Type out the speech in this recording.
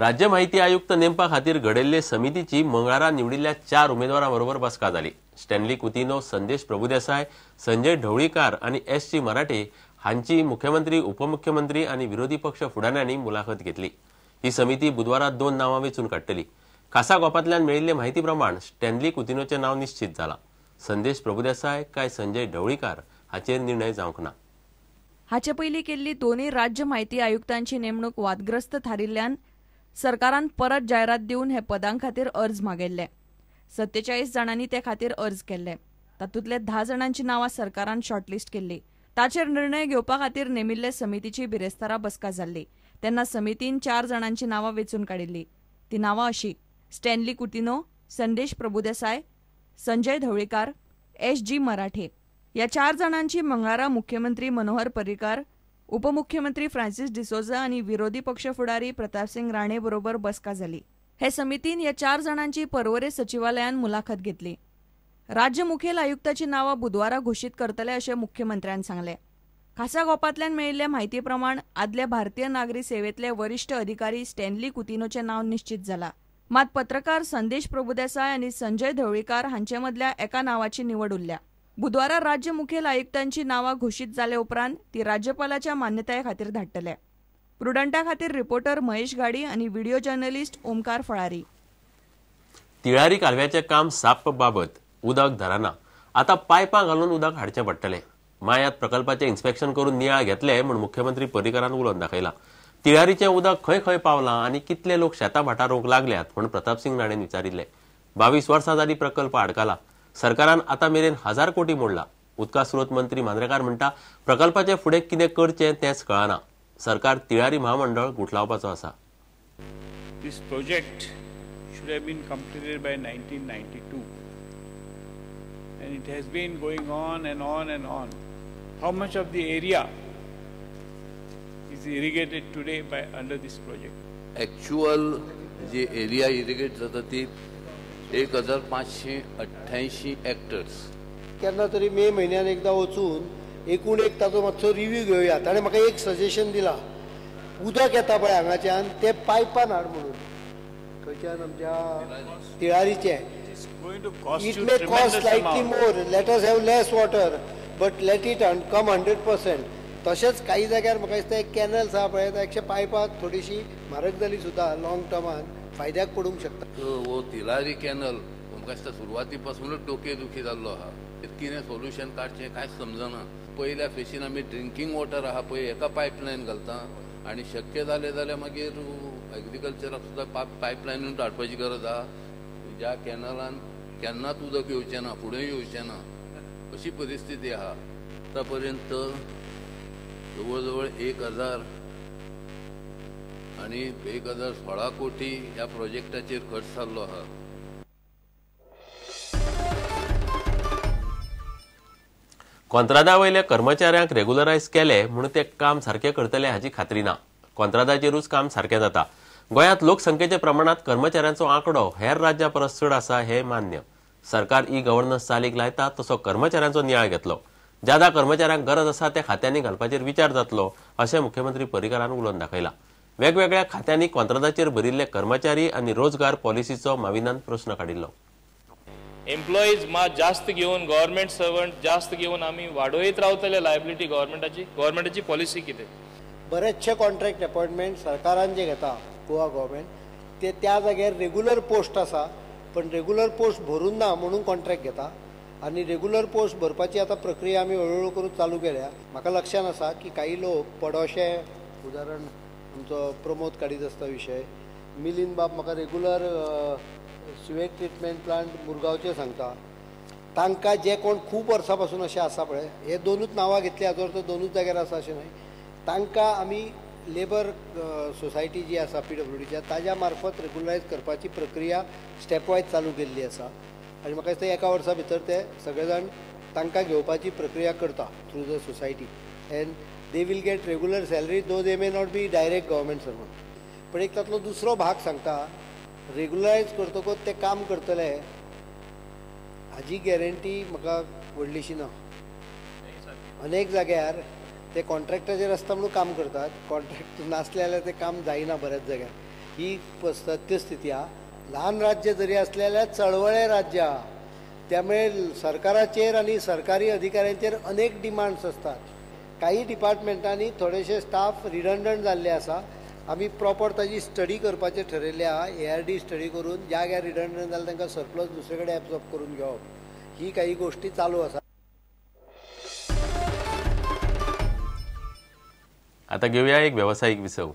राज्य माहिती आयुक्त नेमपा खातीर घडयल्ले समितीची मंगळारा निवडिल्ल्या 4 उमेदवारां बरोबर बसका जाली. स्टॅनली कुतिनो, संदेश प्रभुदेसाय, संजय ढवळीकार आनी एस सी मराठे हांची मुख्यमंत्री, उपमुख्यमंत्री आनी विरोधी पक्ष फुडाऱ्यांनी मुलाखत घेतली. ही समिती बुधवारा 2 नांवां वेंचून काडटली. खासा गोपांतल्यान मेळिल्ले म्हायती प्रमाण स्टॅनली कुतिनोचें नांव निश्चित जाला. संदेश प्रभुदेसाय काय संजय ढवळीकार हाचेर निर्णय जावंक ना. हाचे पयलीं केल्ली 2 राज्य माहिती आयुक्तांची नेमणूक वादग्रस्त थारिल्ल्यान सरकारान परत जायरात दिवन हे पदां खातीर अर्ज मागयल्ले. 47 जाणांनी ते खातीर अर्ज केल्ले. तातूंतले 10 जाणांची नांवां सरकारान शॉर्टलिस्ट केल्ली. ताचेर निर्णय घेवपा खातीर नेमिल्ले समितीची बिरेस्तारा बसका जाल्ली. तेन्ना समितीन 4 जाणांची नांवां वेंचून काडिल्ली. ती नांवां अशी: Stanley Coutinho, Sandesh Prabhudesai, Sanjay Dhavalikar, S G Marathe. ह्या 4 जाणांची मंगळारा मुख्यमंत्री मनोहर पर्रीकार, उपमुख्यमंत्री फ्रांसिस डिसोझा आनी विरोधी पक्ष फुडारी प्रतापसिंग राणे बरोबर बसका जाली. हे समितीन ह्या 4 जाणांची पर्वरे सचिवालयान मुलाखत घेतली. राज्य मुखेल आयुक्ताची नांवां बुधवारा घोशीत करतले अशें मुख्यमंत्र्यान सांगलें. खासा गोपांतल्यान मेळिल्ले म्हायती प्रमाण आदले भारतीय नागरी सेवेतले वरिश्ठ अधिकारी स्टॅनली कुतिनोचें नांव निश्चित जाला. मात पत्रकार संदेश प्रभुदेसाय आनी संजय ढवळीकार हांचे मदल्या एका नांवाची निवड उरल्या. बुधवारा राज्य मुखेल आयुक्तांची नांवां घोशीत जाले उपरांत ती राज्यपालाच्या मान्यताये खातीर धाडटले. प्रुडंटा खातीर रिपोर्टर महेश घाडी आनी व्हिडिओ जर्नलिस्ट ओमकार फळारी. तिळारी कालव्याचें काम साप्प बाबत, उदक धरना. आतां पायपां घालून उदक हाडचें पडटलें. मायात प्रकल्पाचें इन्स्पेक्शन करून नियाळ घेतले म्हूण मुख्यमंत्री पर्रीकारान उलोवन दाखयला. तिळारीचें उदक खंय खंय पावलां आनी कितले लोक शेतां भाटां रोवंक लागल्यात म्हूण प्रतापसिंग राणेन विचारिल्लें. 22 वर्सां जाली प्रकल्प आडकाला. सरकारान आतां मेरेन 1000 कोटी मोडला. उदका स्रोत मंत्री मांद्रेकार म्हणटा प्रकल्पाचे फुडें कितें करचें तेंच कळना. सरकार तिळारी महामंडळ गुठलावपाचो आसा. This project should have been completed by 1992 and it has been going on and on and on. How much of the area is irrigated today by under this project? Actual J area irrigate जाता ती 1588 hectares. केन्ना तरी मे म्हयन्यान एकदां वचून एकूण एक ताचो मातसो रिव्यू घेवया. ताणें म्हाका एक सजेशन दिलां, उदक येता पळय हांगाच्यान तें पायपान हाड म्हणून, खंयच्यान आमच्या तिळारीचें. It may cost slightly more, let us have less water but let it come 100%. तशेंच काही जाग्यार म्हाका दिसता एक कॅनल्स आहा पळय, एकशे पायपां थोडीशी म्हारग जाली सुद्दां लॉंग टर्मान फायद्याक पडूंक शकता. हो तिळारी कॅनल म्हाका दिसता सुरवाती पासूनच डोके दुखी जाल्लो आहा. कितें सोल्युशन काडचें कांयच समजना. पयल्या फेशीन आमी ड्रिंकींग वॉटर आहा पळय एका पायपलायन घालता आनी शक्य जालें जाल्यार मागीर एग्रीकल्चराक सुद्दां पायपलायनूच हाडपाची गरज आहा. ज्या कॅनलान केन्नाच उदक येवचें ना, फुडें येवचें ना अशी परिस्थिती आहा. आतां पर्यंत जवळ जवळ 1000 आनी 1016 कोटी ह्या प्रोजेक्टाचेर खर्च जाल्लो आहा. कॉंत्रादा वयल्या कर्मचाऱ्यांक रेगुलरायज केले म्हूण ते काम सारकें करतले हाची खात्री ना. कॉंत्रादाचेरूच काम सारकें जाता. गोंयांत लोकसंख्येच्या प्रमाणांत कर्मचाऱ्यांचो आंकडो हेर राज्यां परस चड आसा हें मान्य. सरकार ई गव्हर्नन्स चालीक लायता तसो कर्मचाऱ्यांचो नियाळ घेतलो. ज्यादा कर्मचाऱ्यांक गरज आसा त्या खात्यांनी घालपाचेर विचार जातलो अशें मुख्यमंत्री पर्रीकारान उलोवन दाखयला. वेगवेगळ्या खात्यांनी कॉंत्रादाचेर भरिल्ले कर्मचारी आनी रोजगार पॉलिसीचो माविनान प्रश्न काडिल्लो. एम्प्लॉईज मात जास्त घेवन, गव्हर्मेंट सर्वंट जास्त घेवन आमी वाडयत रावतले लायबिलिटी गव्हर्मेंटाची. गव्हर्मेंटाची पॉलिसी कितें? बरेचशे कॉन्ट्रॅक्ट अपॉयंटमेंट सरकारान जे घेता गोवा गव्हर्मेंट ते त्या जाग्यार रेगुलर पोस्ट आसा, पण रेगुलर पोस्ट भरून ना म्हणून कॉन्ट्रॅक्ट घेता आनी रेगुलर पोस्ट भरपाची आतां प्रक्रिया आमी हळूहळू करून चालू केल्या. म्हाका लक्षान आसा की काही लोक पडोशे, उदाहरण आमचो प्रमोद काडीत आसता विशय, मिलिंद बाब म्हाका रेगुलर सिवेज ट्रिटमेंट प्लांट मुरगांवचे सांगता, तांकां जे कोण खूब वर्सां पासून अशें आसा पळय, हे दोनूच नांवां घेतली हाजो अर्थ दोनूच जाग्यार आसा अशें न्हय, तांकां आमी लेबर सोसायटी जी आसा पीडब्ल्यूडीच्या ताज्या मार्फत रेगुलरायज करपाची प्रक्रिया स्टेप वायज चालू केल्ली आसा आनी म्हाका दिसता एका वर्सा भितर ते सगळे जाण तांकां घेवपाची प्रक्रिया करता through the society and they will get regular salary though they may not be direct government servant. पण एक तातलो दुसरो भाग सांगता, रेगुलरायज करतकच ते काम करतले हाजी गॅरंटी म्हाका व्हडलीशी ना. अनेक जाग्यार ते कॉन्ट्रॅक्टाचेर आसता म्हणून काम करतात, कॉन्ट्रॅक्ट नासले जाल्यार ते काम जायना बऱ्याच जाग्यार. ही सत्यस्थिती आहा. ल्हान राज्य जरी आसलें चळवळे राज्य आहा, त्यामुळे सरकाराचेर आनी सरकारी अधिकाऱ्यांचेर अनेक डिमांड्स आसतात. काही डिपार्टमेंटांनी थोडेशे स्टाफ रिडंडंट जाल्ले आसा. आमी प्रॉपर ताजी स्टडी करपाचें ठरयल्लें आहा. ARD study करून ज्या ज्या रिडंडंट जालें तांकां सरप्लस दुसरे कडेन एब्जॉर्ब करून घेवप, ही काही गोष्टी चालू आसा. आता घेऊया एक व्यावसायिक विसव.